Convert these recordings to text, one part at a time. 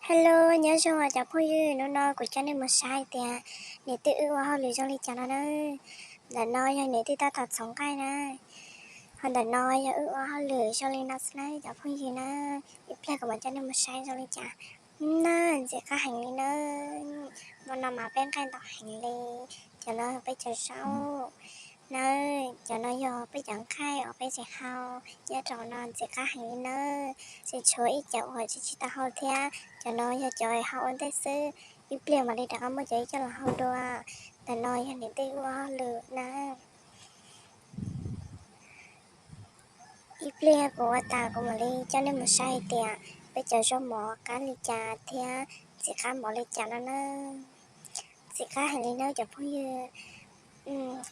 Hello, nyob zoo cov phooj ywg, hnub no kuv coj nej mus saib tias niam tij wb ua hauj lwm zoo li cas no na. Ntawm no yog niam tij tab tom txhoov nqaij na. Ho ntawm no yog wb ua hauj lwm zoo li no xwb na cov phooj ywg na. Ib pliag kuv mam coj nej mus saib zoo li cas. Na, ntxim qab heev li na. Hmo no mas peb nqaij ntau heev li. Cov no yog peb cov zaub na. Cov no yog peb cov nqaij uas peb tseem hau. Nyob rau no ntxim qab heev li na. Tseem tshuav ib cov uas tsis tsis tau hau thiab. Cov no yog cov hau ua ntej xwb. Ib pliag mam li rov qab muab cov ib coj los hau dua. Ntawm no yog niam tij ua hauj lwm na. Ib pliag kuv ua tas kuv mam li coj nej mus saib hais tias peb cov zaub mov qab li cas thiab ntxim qab mov li cas no na. Ntxim qab heev li na cov phooj ywg.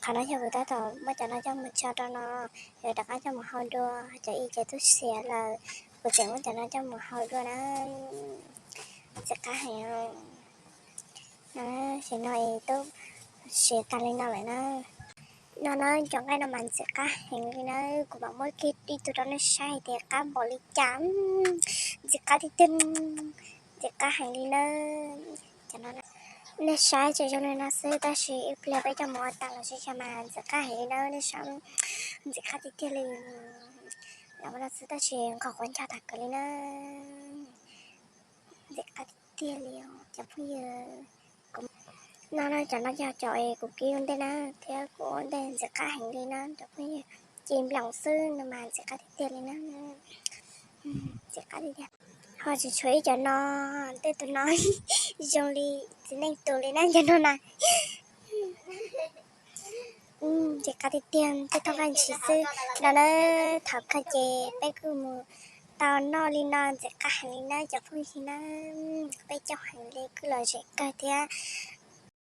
Qhov no yog kuv tab tom muab cov no coj mus tso rau no, yuav rov qab coj mus hau dua, cov ib cov twb siav lawm, kuv tseem muab cov no coj mus hau dua na. Ntxim qab heev. Tam sim no es twb siav tas li no lawm na. No na, cov nqaij no mas ntxim qab heev li na, kuv mam muab kiag ib tug rau nej saib hais tias qab npaum li cas. Ntxim qab tiag tiag, ntxim qab heev li na. Nej saib tseem zoo li no xwb tab sis ib pliag peb coj mus ua tas los sib xyaw mas ntxim qab heev li na, nej saib, ntxim qab tiag tiag li. Los ua no xwb tab sis nqos quav ncaug tas kawg li na. Ntxim qab tiag tiag li os cov phooj ywg. No na, cov no yog cov es kuv kib ua ntej na, thiab kuv ua ntej ntxim qab heev li na cov phooj ywg. Ci nploos xwb no mas ntxim qab tiag tiag li na. Ntxim qab tiag tiag. Ho tseem tshuav ib cov no, tej tus no zoo li txiv neej tus li na cov no na. Ntxim qab tiag tiag, tej thooj nqaij ntshis xwb no na. Thaum kawg ces peb kuj mus tau noj li no ntxim qab heev li na cov phooj ywg na. Peb coob heev li, kuj lom zem kawg thiab.